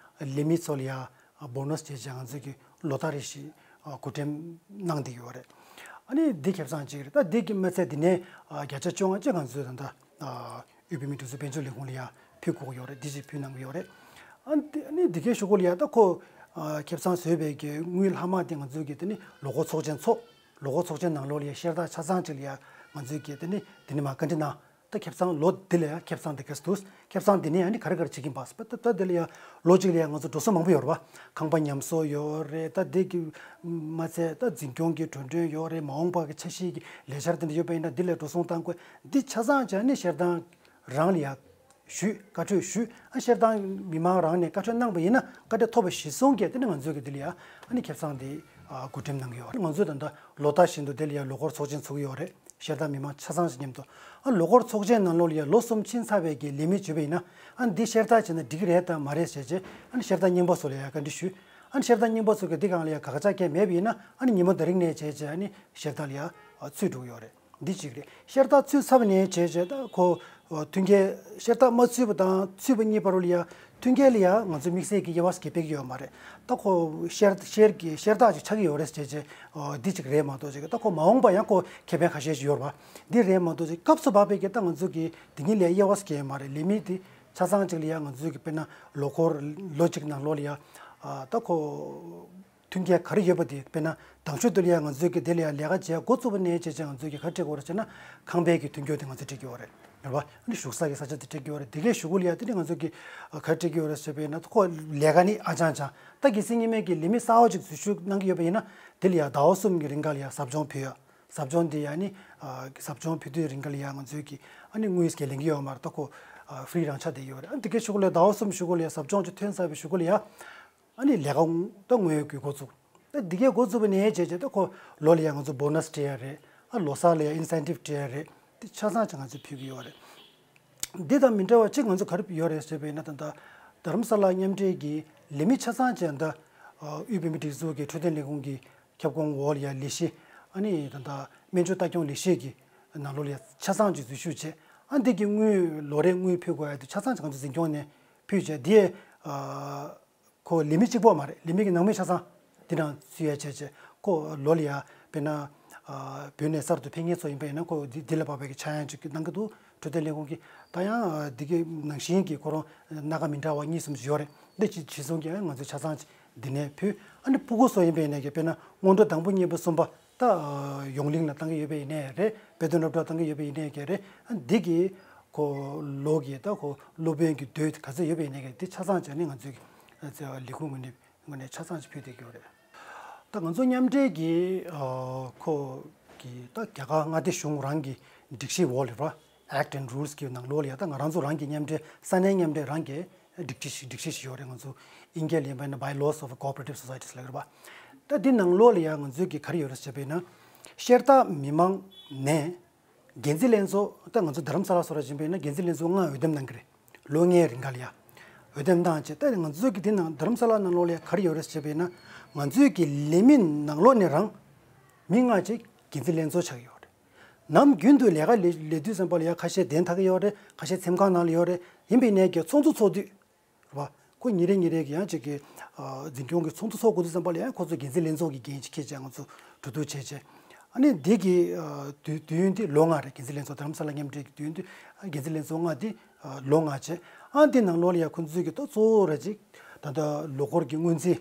ལས་མི་ཚོ་ལ་ཡ་ཨ་བྷོ་ནས་བྱས་བྱས་ང་ཚོ་གི་ལོ་ལྟར་རེ་བཞིན་ཨ་བགོ་འགྲེམས་གནང་བསྡད་ཡོད་རེད། ཨ་ནི་འདི་ཁེ་བཟང་གཅིག་རེད། ད་འདི་གི་མ་ཚད་འདི་ནས་ཨ་བརྒྱ་ཆ་བཅོ་ལྔ་ཅན་ང་ཚོས་ད་ལྟ་ཨ་དབུས་བོད་མིའི་སྒྲིག་འཛུགས་དཔལ་འབྱོར་ལས་ཁུངས་ལ་ཡ་ཕུལ་དགོས་ཀྱི་ཡོད་རེད། འདི་ཅིག་ཕུལ་གནང་གི་ཡོད་རེད། ཨ་འདི་ཨ་ནི་འདི་གའི་གཞུག་གུ་ལ་ཡ་ད་ཁོ་ཨ་ཁེ་བཟང་བཟོས་པའི་གི་དངུལ་ལྷག་མ་དེ་ང་ཚོའི་གི་དེ་ནི་ལོ་འཁོར་ཚོགས་ཆེན་ཚོགས། ལོ་འཁོར་ཚོགས་ཆེན་ནང་ལོགས་ལ་ཡ་ཤེར་རྟ་ཆ་ཚང་གཅིག་ལ་ཡ་ང་ཚོའི་གི་དེ་ནི་དེ་ནི་མ་བཀའ་འདྲི་གནང་། ད་ཁེ་བཟང་ལོ་འདི་ལ་ཡ་ཁེ་བཟང་འདི་ག་ཚོད་འདུག་ཁེ་བཟང་འདི་ནས་ཨ་ནི་ག་རེ་ག་རེ་བྱེད་ཀྱིན་པ། ད་ད་འདི་ལ་ཡ་ལོ་གཅིག་ལ་ཡ་ང་ཚོ་འགྲོ་སོང་མང་པོ་ཡོད་རེད་པ། ཁང་པ་ཉམས་གསོ་ཡོད་རེད། ད་འདི་གི་མ་ཚད་ད་འཛིན་སྐྱོང་གི་གྲོས་འདོན་ཡོད་རེད། མ་འོངས་པ་གི་འཆར་གཞི་གི་ལས་འཆར་དེ་འདྲ་ཡོད་པ་ཡིན་ན་འདི་ལ་འགྲོ་སོང་བཏང་དགོས། འདི་ཆ་ཚང་བྱས་ནས་ཤེར་རྟ་རང་ལ་ཡ་ཞུས། བཀའ་འཁྲོལ་ཞུས། ཨ་ཤེར་རྟ་མི་མང་རང་ནས་བཀའ་འཁྲོལ་གནང་པ་ཡིན་ན་བཀའ་འཁྲོལ་ཐོབ་པ་གཞིར་བཟུང་གིས་དེ་ནས་ང་ཚོས་གི་འདི་ལ་ཡ་ཨ་ནི་ཁེ་བཟང་འདི་ཨ་བགོ་འགྲེམས་གནང་གི་ཡོད་རེད། ང་ཚོས་ད་ལྟ་ལོ་ལྟར་བཞིན་དུ་འདི་ལ་ཡ་ལོ་འཁོར་ཚོགས་ཆེན་ཚོགས་ཀྱི་ཡོད་རེད། ཤེར་རྟ་མི་མང་ཆ་ཚང་ཞིག་མཉམ་དུ་ཨ་ལོ་འཁོར་ཚོགས་ཆེན་ནང་ལོགས་ལ་ཡ་ལོ་གསུམ་ཕྱིན་ཚར་བའི་གི་ལས་མི་བྱུང་བ་ཡིན་ན་ཨ་འདི་ཤེར་རྟ་བྱས་ན་འགྲིག་གི་རེད་དམ་མ་རེད་ཟེར་བྱས་ཨ་ནི་ཤེར་རྟ་རྙིང་པ་ཚོ་ལ་ཡ་བཀའ་འདྲི་ཞུས། ཨ་ནི་ཤེལ་ཏ་རྙིང་པ་ཚོ་གི་འདི་སྒང་ལ་ཡ་དགག་བྱ་གང་ཡང་མེད་པ་ཡིན་ན། ཨ་ནི་ཉིན་མོ་དེ་རིང་ནས་བྱས་བྱས་ཨ་ནི་ཤེལ་ཏ་ལ་ཡ་ཚུད་འགྲོ་གི་ཡོད་རེད། འདི་གཅིག་རེད། ཤེལ་ཏ་ཚུད་ཚར་བ་ནས་བྱས་བྱས་ད་ཁོ་མཐུན་རྐྱེན། ཤེལ་ཏ་མ་ཚུད་པ་དང་ཚུད་པ་གཉིས་བར་ལ་ཡ་མཐུན་རྐྱེན་ལ་ཡ་ང་ཚོ་དམིགས་བསལ་གྱི་དབྱེ་བ་ཟེར་གྱི་སྤེལ་གྱི་ཡོད་མ་རེད། ད་ཁོ་ཤེལ་ཤེལ་གྱི་ཤེལ་ཏ་ཅིག་ཆགས་ཀྱི་ཡོད་རེད་བྱས་བྱས། འདི་གཅིག་རེད་མ་གཏོགས་ཅིག་ད་ཁོ་མ་འོངས་པ་ཡང་ཁོ་ཁེ་ཕན་ཁ་ཤས་ཤིག་ཡོད་རེད་པ། འདི་རེད་མ་གཏོགས་ཅིག་སྐབས་སུ་བབས་པའི་གི་ད་ང་ཚོ་གི་འདི་གཉིས་ལ་དབྱེ་བ་ཟེར་གྱི་ཡོད་མ་རེད། ལས་མི་དེ་ཆ་ཚང་གཅིག་ལ་ཡ་ང་ཚོ་གི་དཔེར་ན་ལོ་འཁོར་ལོ་གཅིག་ནང་ལོགས་ལ་ཡ་ད་ཁོ་མཐུན་རྐྱེན་ག་རེ་ཡོད་པ་དེ། དཔེར་ན་དང་ཤོས་དེ་ལ་ཡ་ང་ཚོས་ཀྱི་དེ་ལ་ཡ་ལས་ཀ་བྱེད་འགོ་བཙུགས་པ་ནས་བྱས་བྱས་ང་ཚོས་ཀྱི་ག་རེ་སྤྲད་དགོས་རེད་ཟེར་ན། ཁང་པའི་གི་མཐུན་འགྱུར་དེ་ང་ཚོས་སྤྲད་ཀྱི་ཡོད་རེད། རེད་པ། ཨ་ནི་བཞུགས་ས་གི་ས་ཆ་དེ་སྤྲད་ཀྱི་ཡོད་རེད། དེ་གའི་གཞུག་གུ་ལ་ཡ་དེ་ནི་ང་ཚོས་ཀྱི་ག་རེ་སྤྲད་ཀྱི་ཡོད་རེད་ཟེར་བས་ན། ཁོ་ལས་ཀ་ནི་ཨ་ཅང་ཅང་། ད་གལ་སྲིད་སྔོན་མའི་གི་ལས་མི་གསར་པ་ཅིག་འཛུལ་ཞུགས་གནང་གི་ཡོད་པ་ཡིན་ན། དེ་ལ་ཡ་ཟླ་བ་གསུམ་གྱི་རིང་ག་ལ་ཡ་ཟབ་སྦྱོང་ཕུལ་ཡ། ཟབ་སྦྱོང་དེ་ཡ་ནི་ཟབ་སྦྱོང་ཕུལ་དུས་རིང་ག་ལ་ཡ་ང་ཚོས་ཀྱི་ཨ་ནི་དངུལ་སྐྱེལ་ལེན་གྱི་ཡོད་མ་རེད། ད་ཁོ་ཧྥི་རི་རང་ཆགས་བསྡད་ཡོད་རེད། ཨ་ནི་དེ་གའི་གཞུག་གུ་ལ་ཟླ་བ་གསུམ་གཞུག་གུ་ལ་ཡ་ཟབ་སྦྱོང་ཅིག་ཐོན་ཚར་བའི་གཞུག་གུ་ལ་ཡ། ཨ་ནི་ལས་ཀ་ད་དངོས་ཡོད་ཀྱི་འགོ་བཙུགས། ད་འདི་གའི་འགོ་བཙུགས་པ་ནས་བྱས་བྱས་ད་ཁོ་ལོ་ལ་ཡ་ང་ཚོ་བོ་ནས་སྤྲད་ཡ་རེད། ཨ་ལོ་གསར་ལ་ཡ་ཨིན་སེན་ཊིབ་སྤྲད་ཡ་རེད། དེ་ཆ་ཚང་ཅིག་ང་ཚོས་ཕུལ་གྱི་ཡོད་རེད། འདི་དང་མི་འདྲ་བ་གཅིག་ང་ཚོ་ག་རེ་ཡོད་རེད་ཟེར་བས་ན། ད་ལྟ་རྡ་རམ་ས་ལ་མཉམ་འབྲེལ་གྱི་ལས་མི་ཆ་ཚང་ཅིག་ད་དབུས་བོད་མིའི་སྒྲིག་འཛུགས་ཀྱི་འཕྲོད་བསྟེན་ལས་ཁུངས་ཀྱི་ཁྱབ་ཁོངས་འོག་ལ་ཡ་ལས་གཞི། ཨ་ནི་ད་ལྟ་སྨན་བཅོས་ལྟ་སྐྱོང་ལས་གཞི་གི་ནང་ལོགས་ལ་ཡ་ཆ་ཚང་ཅིག་འཛུལ་ཞུགས་བྱས། ཨ་འདི་གི་དངུལ་ལོ་རེའི་དངུལ་ཕུལ་དགོས་ཡ་དེ་ཆ་ཚང་ཅིག་ང་ཚོ་འཛིན་སྐྱོང་ནས་ཕུལ་བྱས། དེ་ཁོ་ལས་མི་གཅིག་པོ་མ་རེད། ལས་མི་གི་ནང་མི་ཆ་ཚང་འདི་ནང་ཚུད་ཡ་བྱས་བྱས། ཁོ་ལོ་ལ་ཡ་དཔེར་ན་བོད་ནས་གསར་དུ་ཕེབས་མཁན་ཚོ་ཡིན་པ་ཡིན་ན་ཁོ་འདི་འདི་ལ་བབས་པའི་གི་ཆག་ཡང་ཅིག་གནང་གི་འདུག། འཕྲོད་བསྟེན་ལས་ཁུངས་ཀྱིས། ད་ཡང་འདི་གི་ནང་བཞིན་གྱི་ཁོ་རང་སྣ་ཁ་མི་འདྲ་བ་གཉིས་གསུམ་ཅིག་ཡོད་རེད། འདི་ཅི་ཇི་གསུང་གི་ང་ཚོས་ཆ་ཚང་ཅིག་འདི་ནས་ཕུལ། ཨ་ནི་ཕྲུ་གུ་ཚོ་ཡིན་པ་ཡིན་ནའི་གི་དཔེར་ན་སྔོན་འགྲོ་དང་པོ་གཉིས་པ་གསུམ་པ་ད་ཡོངས་གླིང་ལ་བཏང་གི་ཡོད་པ་ཡིན་ནའི་རེད། དཔེ་སྟོན་སློབ་གྲྭ་བཏང་གི་ཡོད་པ་ཡིན་ནའི་གི་རེད། ཨ་འདི་གི་ཁོ་ལོ་གི་ད་ཁོ་སློབ་དཔོན་གྱི་དུས་ག་ཚོད་ཡོད་པ་ཡིན་ནའི་གི་འདི་ཆ་ཚང་བྱས་ནས་ང་ཚོས་ཀྱི་ལས་ཁུངས་ངོས་ནས་ངོས་ནས་ཆ་ཚང་ཅིག་ཕུལ་བསྡད་ཀྱི་ཡོད་རེད། ད་ང་ཚོ་མཉམ་འབྲེལ་གྱི་ཁོ་གི་ད་རྒྱ་གར་མངའ་སྡེ་གཞུང་རང་གི་སྒྲིག་གཞི་འོག་ལ་རེད་པ། Act and Rules གི་ནང་ལོགས་ལ་ཡ་ད་ང་རང་ཚོ་རང་གི་མཉམ་འབྲེལ་ས་གནས་མཉམ་འབྲེལ་རང་གི་སྒྲིག་གཞི་ཞིག་སྒྲིག་གཞི་ཞིག་ཡོད་རེད། ང་ཚོ་ཨིན་སྐད་ལ་ཡིན་པ་ན་Bylaws of Cooperative Societies ལབ་ཀྱི་རེད་པ། ད་འདི་ནང་ལོགས་ལ་ཡ་ང་ཚོས་ཀྱི་ག་རེ་ཡོད་རེད་ཟེར་བས་ན། ཤེལ་ཏ་མི་མང་ནས་འགན་འཛིན་ལྷན་ཚོགས། ད་ང་ཚོ་རྡ་རམ་ས་ལ་སོགས་ལ་ཕྱིན་པ་ཡིན་ན་འགན་འཛིན་ལྷན་ཚོགས་ལྔ་འོས་འདེམས་གནང་གི་རེད། ལོ་ལྔའི་རིང་ག་ལ་ཡ་འོས་འདེམས་བཏང་བྱས། ད་ང་ཚོ་གི་འདི་ནང་རྡ་རམ་ས་ལ་ནང་ལོགས་ལ་ཡ་ག་རེ་ཡོད་རེད་ཟེར་བས་ན། ང་ཚོའི་གི་ལས་མི་ནང་ལོགས་ནས་རང་མི་ལྔ་ཅིག་འགན་འཛིན་ལྷན་ཚོགས་ཆགས་ཀྱི་ཡོད་རེད། ནམ་རྒྱུན་དུ་ལས་ཀ་ལས་ལས་དུས་ཙམ་པ་ལ་ཡ་ཁ་ཤས་གདན་ཐག་གི་ཡོད་རེད། ཁ་ཤས་འཚེམ་ཁང་ནང་ལ་ཡོད་རེད། ཡིན་པ་ཡིན་ནའི་གི་ཚོགས་འདུ་ཚོགས་དུས། རེད་པ། ཁོ་ཉིན་རེ་ཉིན་རེ་གི་ཡང་ཅིག་གི་འཛིན་སྐྱོང་གི་ཚོགས་འདུ་ཚོགས་དགོས་དུས་ཙམ་པ་ལ་ཡང་ཁོ་ཚོ་འགན་འཛིན་ལྷན་ཚོགས་ཀྱི་འགན་ཅིག་འཁྱེར་བྱས་ང་ཚོ་གྲོས་བསྡུར་བྱས་བྱས། ཨ་ནི་འདི་གི་དུས་དུས་ཡུན་འདི་ལོ་ལྔ་རེད། འགན་འཛིན་ལྷན་ཚོགས་རྡ་རམ་ས་ལ་མཉམ་འབྲེལ་གྱི་དུས་ཡུན་འདི་འགན་འཛིན་ལྷན་ཚོགས་ལྔ་འདི་ལོ་ལྔ་བྱས། ཨ་འདི་ནང་ལོགས་ལ་ཡང་ཁོ་ཚོས་ཀྱི་ད་གཙོ་བོ་ར་ཅིག་ད་ལྟ་ལོ་འཁོར་གྱི་སྔོན་རྩིས།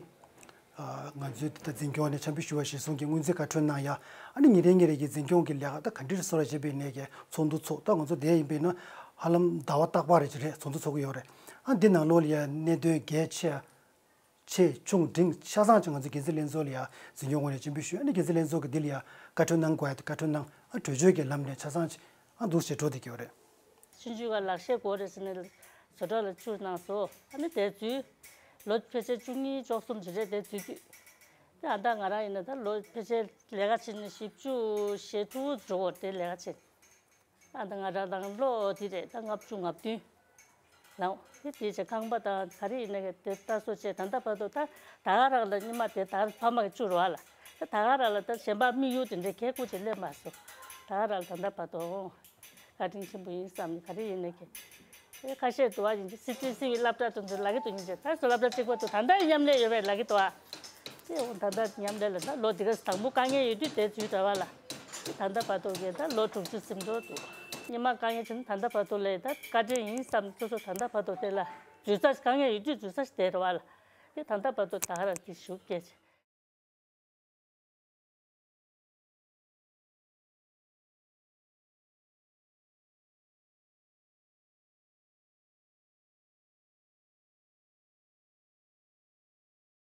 ང་ཚོའི་ད་འཛིན་སྐྱོང་ནས་འཆམ་མཐུན་ཞུ་བ་གཞིར་བཟུང་གི་སྔོན་རྩིས་བཀའ་འཁྲོལ་གནང་ཡ། ཨ་ནི་ཉིན་རེ་ཉིན་རེ་གི་འཛིན་སྐྱོང་གི་ལས་ཀ་ད་ག་འདྲ་བཟོ་ར་བྱེད་པའི་ནས་ཀྱི་ཚོགས་འདུ་ཚོགས། ད་ང་ཚོ་དེ་ཡིན་པས་ན་ཧ་ལམ་ཟླ་བ་རྟག་པ་རེ་ཅིག་རེད་ཚོགས་འདུ་ཚོགས་ཀྱི་ཡོད་རེད། ཨ་འདི་ནང་ལོགས་ལ་ཡ་གནད་དོན་གལ་ཆེ་ཆེ་ཆུང་འབྲིང་ཆ་ཚང་ཅིག་ང་ཚོ་འགན་འཛིན་ལྷན་ཚོགས་ལ་ཡ་འཛིན་སྐྱོང་ངོས་ནས་འཆམ་མཐུན་ཞུས། ཨ་ནི་འགན་འཛིན་ལྷན་ཚོགས་ཀྱི་འདི་ལ་ཡ་བཀའ་འཁྲོལ་གནང་དགོས་ཡ་དེ་བཀའ་འཁྲོལ་གནང་། ཨ་གྲོས་ཆོད་ཀྱི་ལམ་ནས་ཆ་ཚང་ཅིག་ཨ་འདུག་སེ་འགྲོ་བསྡད་ཀྱི་ཡོད་རེད། ཆུང་ཆུང་ག་ལག་ཤེས་དགོས་རེད་ཟེར་ནས་བཟོ་གྲྭ་ལ་བཅུག་གནང་སོང་། ཨ་ནི་དེ་ཚུལ་ལོ་ཕལ་ཆེར་བཅུ་གཉིས་བཅུ་གསུམ་ཅིག་རེད། དེ་ཚུལ་དུས་དེ་ཨ་ད་ང་རང་ཡིན་ན་ད་ལོ་ཕལ་ཆེར་ལས་ཀ་བྱས་ནས་བཞི་བཅུ་ཞེ་དྲུག་འགྲོ་གི་རེད། ལས་ཀ་བྱས་ནས་ཨ་ད་ང་རང་རང་ལོ་དེ་རེད། ད་ལྔ་བཅུ་ང་བདུན་ལང་། དེ་དེ་བྱས་ཁང་པ་དང་ག་རེ་ཡིན་ན་གི་དེ་ལྟ་སོ་བྱས། ད་ལྟ་བར་དུ་ད་ད་ག་རང་ལ་སྔོན་མ་དེ་ད་ཕ་མ་གི་བཅུག་རོགས་ལ་ད་ད་ག་རང་ལ་ད་གཞན་པ་དམིགས་ཡུལ་དེ་འདྲའི་གལ་ཁུར་ཅིག་སླེབས་མ་སོང་། ད་ག་རང་ལ་ད་ལྟ་བར་དུ་བཀའ་དྲིན་ཆེན་པོ་ཡིན་བསམ་ནས་ག་རེ་ཡིན་ནའི་གི། ཨེ་ཁ་ཤས་འདུག་བ་ཡིན་གྱི་སི་ཏི་སི་བི་སློབ་གྲྭ་དེ་ཚོ་ལབ་ཀྱི་འདུག་ཡིན་གྱི་ད་སློབ་གྲྭ་གཅིག་པ་དེ་ད་ལྟ་མཉམ་ལས་ཡོད་པས་ལབ་ཀྱི་འདུག་བ། དེ་འོ་ད་ལྟ་མཉམ་ལས་ལ་ད་ལོ་འདི་ག་དང་པོ་དཀའ་ངལ་ཡོད་དུས་དེ་ཚུད་འདྲ་བ་ལ། དེ་ད་ལྟ་བར་དུ་གི་ད་ལོ་དྲུག་ཅུ་ཟིན་འགྲོ་འདུག་སྔོན་མ་དཀའ་ངལ་ཆེ་ན་ད་ལྟ་བར་དུ་ལས་ད་བཀའ་དྲིན་ཡིན་བསམ་སོ་སོ་ད་ལྟ་བར་དུ་དེ་ལ་འཛུལ་ས་དཀའ་ངལ་ཡོད་དུས་འཛུལ་ས་ཞིག་དེ་རེད་བ་ལ། དེ་ད་ལྟ་བར་དུ་ད་ག་རང་གི་ཞུགས་སྐྱེས་ཆེ།